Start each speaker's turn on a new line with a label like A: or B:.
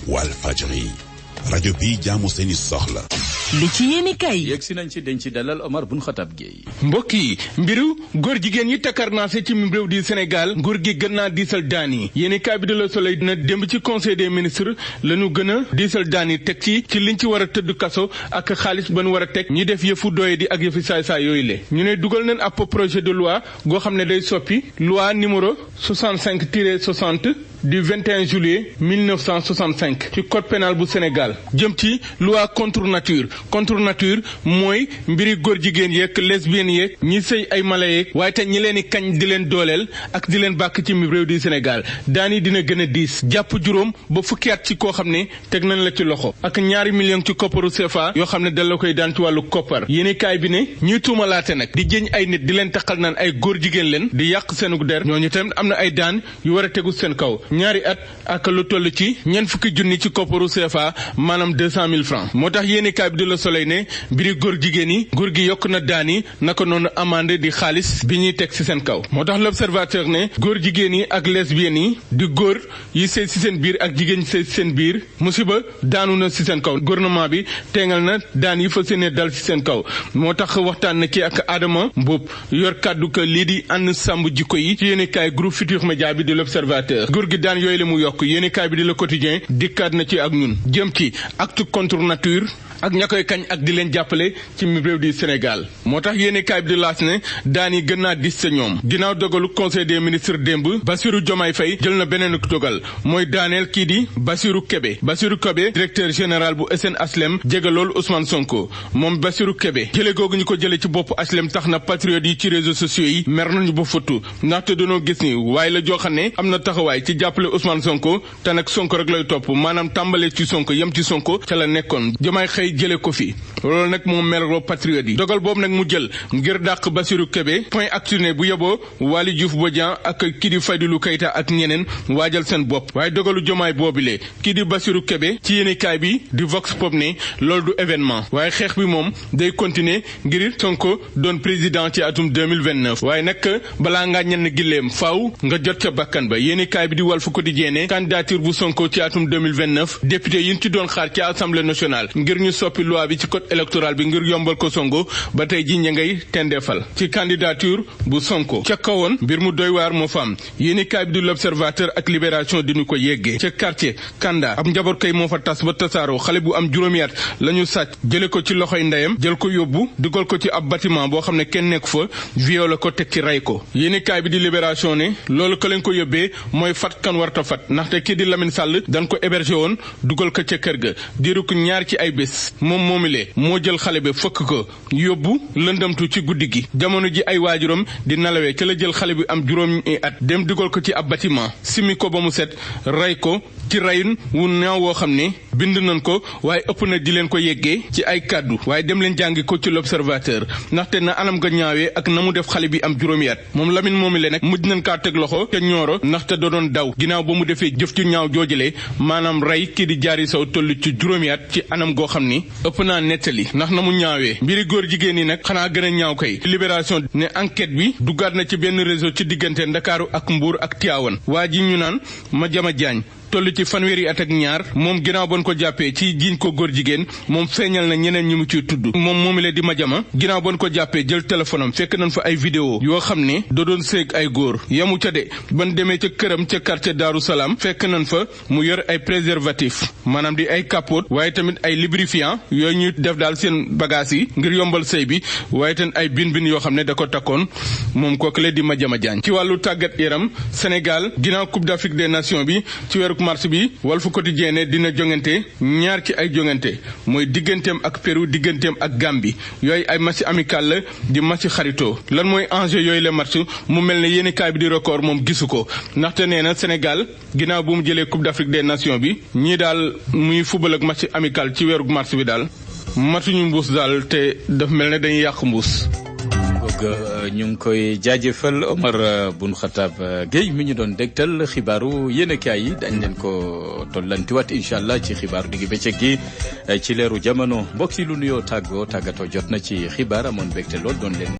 A: Walfadjri rajo bi jaamu seeni soxla.
B: li ci yéene kay.
C: yegg si nañ ci denc dalal Omar Bun Xatab Gueye.
D: mbokk yi mbiru góor jigéen yi takkarnaase ci réew di Sénégal nguur gi gën naa diisal daan yi yéene kaay bi de Le Soleil dina démb ci conseil des ministres la ñu gën a diisal daan yi teg ci liñ ci war a tëdd kaso ak xaalis ba nu war a teg ñi def yëfu doye di ak yëfu saay-saay yooyu le ñu ne dugal nañ ab projet de loi goo xam ne day soppi loi numéro 65-60 du 21 juillet 1965 ci code pénal bu Sénégal jëm ci loi contre nature mooy mbiri góor jigéen yeeg lesbiennes yeeg ñi sëy ay mala yeeg waaye te ñi leen di kañ di leen dooleel ak di leen bàkk ci réew di Sénégal daani dina gën a diis jàpp juróom ba fukki at ci koo xam ne teg nañ la ci loxo ak ñaari million ci kopparu CFA yoo xam ne dal la koy daan ci wàllu koppar yéeni kaay bi ne ñuy tuumalaate nag di jëñ ay nit di leen taxal naan ay góor jigéen leen di yàq seenu der ñooñu tamit am na ay daan yu war a tegu seen kaw ñaari at ak lu toll ci ñeent fukki junni ci kopparu CFA maanaam 200 000 francs moo tax yéeni kaay bi di Le Soleil ne mbiri góor jigéen yi góor gi yokk na daan yi naka noonu amande di xaalis bi ñuy teg ci seen kaw moo tax L'Observateur ne góor jigéen yi ak lesbiennes yi di góor yi sëy ci seen biir ak jigéen ñi sëy ci seen biir musiba daanu na ci seen kaw gouvernement bi teengal na daan yi fa séenee dal ci seen kaw moo tax waxtaan na ci ak Adama Mboup yor kàddu ka lii di ànd sàmm jikko yi ci yéeni kaay groupe Futurs Médias bi di L'Observateur góor gi daan yooyu la mu yokk yéeni kaay bi di Le Quotidien dikkaat na ci ak ñun jëm ci acte contre nature ak ña koy kañ ak di leen jàppale ci réew di Sénégal moo tax yéeni kaay bi di laas ne daan yi gën naa dis sa ñoom ginnaaw dogalu conseil des ministres démb Bassirou Diomaye Faye jël na beneen dogal mooy daaneel kii di Bassirou Kébé directeur général bu SN HLM jege loolu Ousmane Sonko moom Bassirou Kébé jële googu ñu ko jële ci bopp HLM tax na patriotes yi ci réseaux sociaux yi mer nañu ba fottu ndaxte dañoo gis ni waaye la joo xam ne am na taxawaay ci jàppale Ousmane Sonko te nag Sonko rek lay topp maanaam tàmbalee ci Sonko yem ci Sonko ca la nekkoon Diomaye xëy jële ko fi loolu nag moom merloo patriote yi dogal boobu nag mu jël ngir dàq Bassirou Kébé point actu ne bu yeboo Waly Diouf Bodian ak kii di Fadilou Keita ak ñeneen waajal seen bopp waaye dogalu Diomaye boobile kii di Bassirou Kébé ci yéenekaay bi di Vox Pop ne loolu du événement waaye xeex bi moom day continuer ngir Sonko doon président ci atum 2029 waaye nag balaa ngaa ñenn gileem faaw nga jot ca bakkan ba yéenekaay bi di Walf Quotidien ne candidature bu Sonko ci atum 2029 député yi ñu ci doon xaar ci Assemblée nationale ngir ñu soppi loi bi ci code électoral bi ngir yombal ko Sonko ba tey ji ña ngay tendeefal ci candidature bu Sonko ca kawoon mbir mu doy waar moo fa am yéenekaay bi di L'Observateur ak Libération di ñu ko yeggee ca quartier Kanda ab njaboot kay moo fa tas ba tasaaroo xale bu am juróomi at la ñu sàcc jële ko ci loxoy ndeyam jël ko yóbbu dugal ko ci ab bâtiment boo xam ne kenn nekk fa violé ko teg ci rey ko yéenekaay bi di Libération ne loolu ko leen ko yóbbee mooy fat kan warta fat ndaxte kii di Lamine Sall dañ ko hébergé woon dugal ko ca kër ga diiru ko ñaar ci ay bés moomile moo jël xale bi fëkk ko yóbbu lëndamtu ci guddi gi jamono ji ay waajuram di nalawee ca la jël xale bi am juróomi at dem dugal ko ci ab bâtiment simi ko ba mu set rey ko ci reyin wu ñaaw woo xam ne bind nañ ko waaye ëpp na di leen ko yeggee ci ay kàddu waaye dem leen jàngi ko ci L'Observateur ndaxte na anam ga ñaawee ak na mu def xale bi am juróomi at moom Lamine moomile nag mujj nañ kaa teg loxo ca Nioro ndaxte da doon daw ginnaaw ba mu defee jëf ci ñaaw joojale maanaam rey kii di Diary Sow toll ci juróomi at ci anam goo xam ni ëpp naa nettali ndax na mu ñaawee mbiri góor jigéen yi nag xanaa gën a ñaaw kay Libération ne enquête bi duggaat na ci benn réseau ci diggante Ndakaaru ak Mbuur ak Tivaouane waa ji ñu naan Madiama Diagne toll ci fanweeri at ak ñaar moom ginnaaw bon ko jàppee ci jiiñ ko góor jigéen moom feeñal na ñeneen ñi mu ciy tudd moom moomile di Madiama ginnaaw bon ko jàppee jël téléphone am fekk nañ fa ay vidéo yoo xam ne da doon séeg ay góor yamu ca de ban demee ca këram ca quartier Daaru Salaam fekk nañ fa mu yor ay préservatif maanaam di ay capote waaye tamit ay lubrifiant yooyu ñuy def daal seen bagage yi ngir yombal sëy bi waaye tamit ay bin yoo xam ne da ko takkoon moom kooku la di Madiama Diagne ci wàllu tàggat yaram Sénégal ginnaaw Coupe d'Afrique des Nations bi ci weeru mars bi Walf Quotidien ne dina jongante ñaar ci ay jongante mooy digganteem ak Pérou digganteem ak Gambie yooyu ay match amical la di match xarito lan mooy enjeu yooyu la match mu mel ne yéenekaay bi di Record moom gisu ko ndaxte nee na Sénégal ginnaaw bu mu jëlee Coupe d'Afrique des Nations bi ñii daal muy football ak match amical ci weeru mars bi daal matuñu mbuus daal te daf mel ne dañuy yàq mbuus.
C: ñu ngi koy jaajëfal Omar Bun Xatab Gueye mi ñu doon dégtal xibaaru yéenekaay yi dañ leen ko tollantiwaat incha allah ci xibaaru digg bëccëg gi ci leeru jamono mbokk yi lu nuyoo tàggatoo jot na ci xibaar amoon mbégte lool doon leen